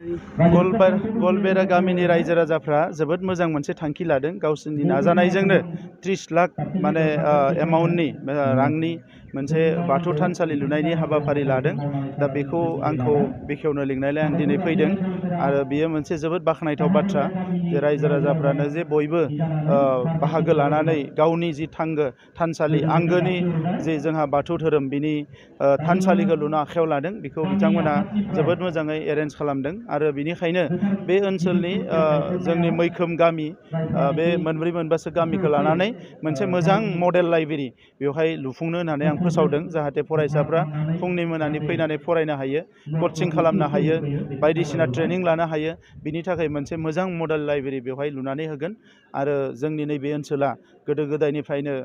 गलबेरा गामिनि रायजो राजाफ्रा जोबोद मोजां मोनसे थांखि लादों गावसोरनि नाजानायजोंनो 30 लाख माने एमाउन्टनि रांनि मोनसे बाथौ थानसालि लुनायनि हाबाफारि लादों। दा बेखौ आंखौ बेखेवनो लिंनायलाय आं दिनै फैदों आरो बियो मोनसे जोबोद बाख्नायथाव बाथ्रा जे रायजो राजाफ्रानो जे बयबो बाहागो लानानै गावनि जि थानसालि आंगोनि जे जोंहा बाथौ धोरोम बिनि थानसालिखौ लुनो आखायाव लादों बेखौ बिथांमोना जोबोद मोजाङै एरेन्ज खालामदों आरो बिनिखायनो बे ओनसोलनि जोंनि मैखोम गामि बे मोनब्रै मोनबासो गामिखौ लानानै मोनसे मोजां मडेल लाइब्रेरि बेवहाय लुफुंनो होननानै आं फोसावदों जाहाथे फरायसाफ्रा फुंनि मोनानि फैनानै फरायनो हायो, कचिं खालामनो हायो, बायदिसिना ट्रेनिं लानो हायो। बिनि थाखाय मोनसे मोजां मडेल लाइब्रेरि बेवहाय लुनानै होगोन आरो जोंनि नैबे ओनसोला गोदो गोदायनिफ्रायनो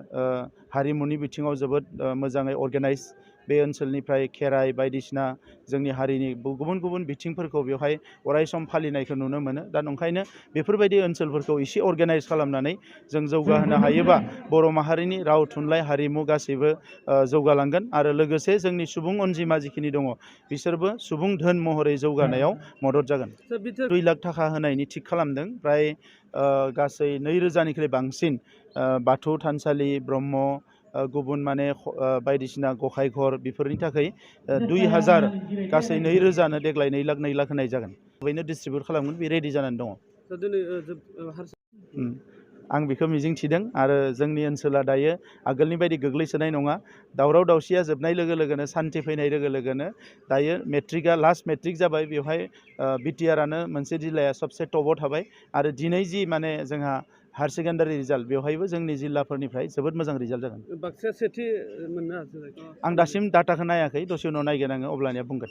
हारिमुनि बिथिङाव जोबोद मोजाङै अर्गेनाइज। बे ओनसोलनिफ्राय खेराइ बायदिसिना जोंनि हारिनि गुबुन गुबुन बिथिंफोरखौ बेवहाय अरायसम फालिनायखौ नुनो मोनो। दा ओंखायनो बेफोरबायदि ओनसोलफोरखौ एसे अर्गेनाइज खालामनानै जों जौगाहोनो हायोबा बर' माहारिनि राव थुनलाइ हारिमु गासैबो जौगालांगोन आरो लोगोसे जोंनि सुबुं अनजिमा जिखिनि दङ बिसोरबो सुबुं धोन महरै जौगानायाव मदद जागोन। 2 लाख थाखा होनायनि थिग खालामदों। फ्राय गासै 2,000निख्रुइ बांसिन बाथौ थानसालि ब्रह्म गुबुन माने बायदिसिना गखाय घर बेफोरनि थाखाय 2,000 गासै 2,000नो देग्लाय 2 लाख होनाय जागोन। बेनो डिस्ट्रिबिउट खालामगोन बे रेडि जानानै दङ। आं बेखौ मिजिंथिदों आरो जोंनि ओनसोला दायो आगोलनि बायदि गोग्लैसोनाय नङा। दावराव दावसिया जोबनाय लोगो लोगोनो सान्थि फैनाय लोगो लोगोनो दायो मेट्रिकआ लास्ट मेट्रिक जाबाय। बेवहाय बिटिआरआनो मोनसे जिल्लाया सबसे टपआव थाबाय आरो दिनै जि माने जोंहा हायार सेकेन्डारि रिजाल्ट बेवहायबो जोंनि जिल्लाफोरनिफ्राय जोबोद मोजां रिजाल्ट जागोन। बाक्साया सेथि मोननो हादों। आं दासिम डाटाखौ नायाखै, दसे उनाव नायगोन आङो अब्लानिया बुंगोन।